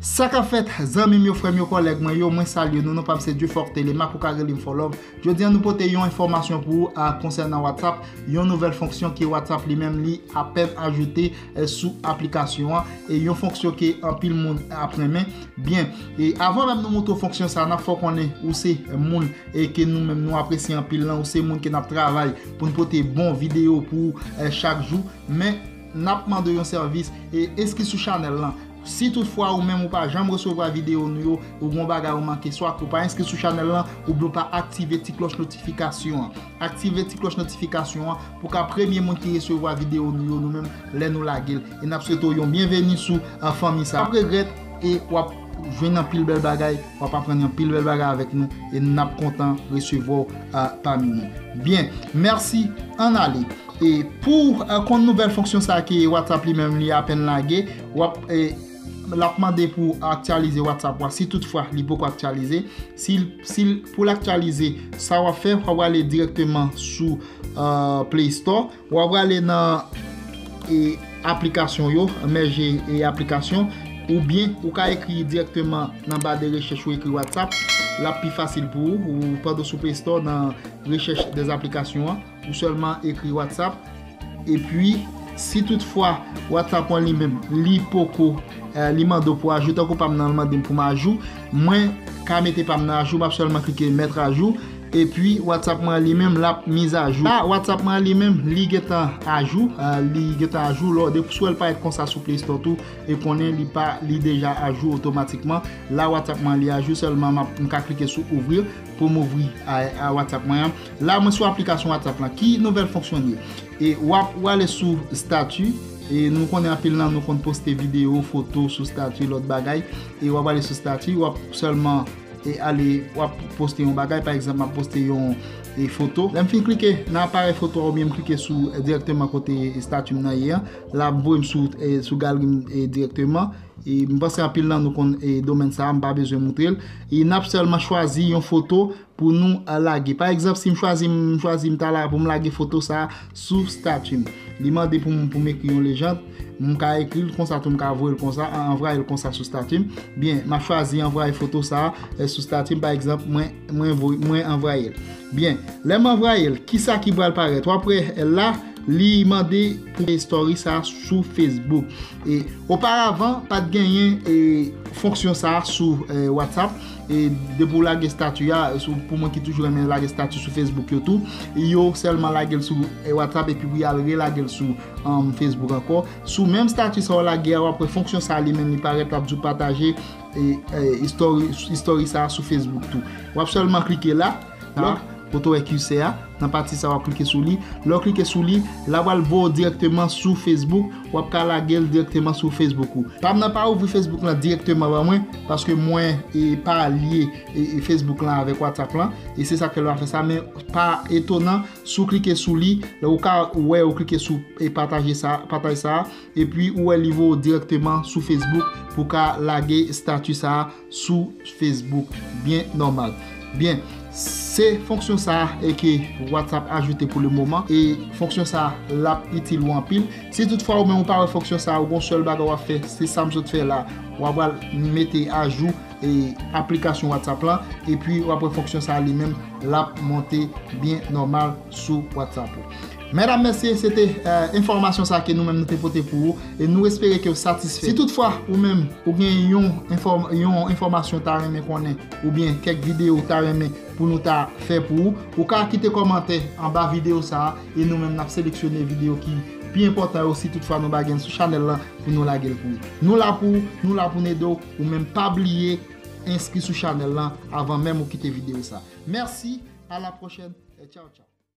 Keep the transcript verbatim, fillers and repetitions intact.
Sa k ap fèt, zanmi m yo, frè m yo, kòlèg mwen yo, mwen salye nou. Non pa m se Dieuforte Lemaque, ou ka rele m Fò Love. Jodi a nou pote yon enfòmasyon pou ou a konsènan WhatsApp, yon nouvèl fonksyon ke WhatsApp li menm li apèn ajoute eh, sou aplikasyon an, e yon fonksyon ke anpil moun ap renmen. Byen, e avan menm nou montre w fonksyon sa, n ap fè w konnen ou se moun e ke nou menm nou apresye anpil lan, ou se moun ke n ap travay pou n pote bon videyo pou ou eh, chak jou, men n ap mande w yon sèvis e enskri sou chanèl lan. Si toutfwa ou menm ou pa janm resevwa videyo nou yo, ou gen yon bagay ou manke, swa ke ou pa enskri sou chanèl lan, oubyen ou pa aktive ti klòch notifikasyon an. Aktive ti klòch notifikasyon an pou w ka premye moun ki resevwa videyo nou yo, nou menm, lè nou lage l. E n ap swete w yon byenveni sou eh, fanmi sa. W ap regrèt e w ap jwenn anpil bèl bagay, w ap aprann anpil bèl bagay avèk nou, e n ap kontan resevwa w eh, pami nou. Byen, mèsi, ann ale. E pou eh, konn nouvèl fonksyon sa ke WhatsApp li menm li apèn lage, w ap, eh, l ap mande pou aktyalize WhatsApp ou a, si toutfwa li poko aktyalize. Si, si, pou l aktyalize, sa w ap fè, w ap prale dirèkteman sou eh, Play Store, w ap prale nan e, aplikasyon yo, mèje e aplikasyon, oubyen ou ka ekri dirèkteman nan ba de rechèch ou ekri WhatsApp, l ap pi fasil pou ou, ou pandan sou Play Store nan rechèch dèz aplikasyon an, ou sèlman ekri WhatsApp, epi si toutfwa WhatsApp ou an li menm, li poko, eh, li mande w pou ajou, tankou pa m nan l mande m pou m ajou, mwen ka mete pa m nan ajou, m ap sèlman klike mettre à jour, epi WhatsApp mwen an li menm l ap mise à jour. La, WhatsApp mwen an li menm, li gentan ajou, eh, li gentan ajou, lò, depi si w wè l parèt konsa sou Play Store tou, e konnen li pa, li deja ajou otomatikman. La, WhatsApp mwen an li ajou, sèlman m ap, m ka klike sou ouvrir pou m ouvri a, a WhatsApp mwen an. La, mwen sou aplikasyon WhatsApp lan. Ki nouvèl fonksyon li ye? E w ap, w ale sou stati, e nou konnen anpil nan nou konn poste videyo, foto sou stati, lòt bagay, e w ap ale sou stati, w ap sèlman e ale, w ap poste yon bagay, pa egzanp, m ap poste yon e, foto. Lè m fin klike nan aparèy foto a oubyen m klike sou, eh, dirèkteman kote estati m nan ye an, l ap voye m sou, eh, sou galri m, eh, dirèkteman. E m panse anpil nan nou konn, eh, domèn sa a, m pa bezwen moutre l. E n ap sèlman chwazi yon foto pou nou, eh, lage. Pa egzanp, si m chwazi, m chwazi m ta la pou m lage foto sa a, sou stati m. Li mande pou m, pou m ekri yon lejann, m ka ekri l konsa tou, m ka voye l konsa, an-, anvwaye l konsa sou stati m. Byen, m ap chwazi anvwaye foto sa a, eh, sou stati m, pa egzanp, mwen, mwen voye, mwen anvwaye l. Byen, lè m anvwaye l, kisa ki pral parèt? W ap wè, eh, la, li mande pou story sa a sou Facebook. E oparavan, pa t genyen, eh, fonksyon sa a sou, eh, WhatsApp. E depi w lage estati a, sou, pou moun ki toujou renmen lage estati sou Facebook yo tou, yo sèlman lage l sou, eh, WhatsApp epi pou y al relage l sou, um, Facebook ankò. Sou menm estati sa w lage a, w ap wè fonksyon sa a li menm li parèt, l ap di w pataje, eh, eh, history, history sa a sou Facebook tou. W ap sèlman klike la, la, kote w wè kisè a, nan pati sa w ap klike sou li. Lè w klike sou li, l ap pral voye w dirèkteman sou Facebook, w ap ka lage l dirèkteman sou Facebook ou. Pa m nan pa ouvri Facebook lan dirèkteman ban mwen, paske mwen, e, pa lye, e, e, Facebook lan avèk WhatsApp lan, e se sa k fè l pa fè sa, men pa etonan, si w klike sou li, lè ou ka wè ou klike sou, e, pataje sa, pataj sa, epi ou wè li voye w dirèkteman sou Facebook pou w ka lage estati sa a sou Facebook. Byen nòmal. Byen, se fonksyon sa a, e, ke WhatsApp ajoute pou le moman. E fonksyon sa a, l ap itil ou anpil. Si toutfwa ou menm ou pa wè fonksyon sa a, ou gon sèl bagay w ap fè, se sa m sot fè la. W ap pral mete ajou, e, aplikasyon WhatsApp lan, epi w ap wè fonksyon sa a li menm, l ap monte byen nòmal sou WhatsApp ou. Medam, mesye, se te, eh, enfòmasyon sa ke nou menm nou te pote pou ou, e nou espere ke w satisfè. Si toutfwa ou menm ou gen yon enfòm-, yon enfòmasyon w ta renmen konnen, oubyen kèk videyo w ta renmen pou nou ta fè pou ou, ou ka kite kòmantè anba videyo sa a, e nou menm n ap seleksyone videyo ki pi enpòtan yo, si toutfwa nou pa gen l sou chanèl lan, pou nou lage l pou ou. Nou la pou ou, nou la pou n ede w, ou menm pa bliye enskri sou chanèl lan avan menm ou kite videyo sa a. Mèsi, à la prochaine, et ciao, ciao.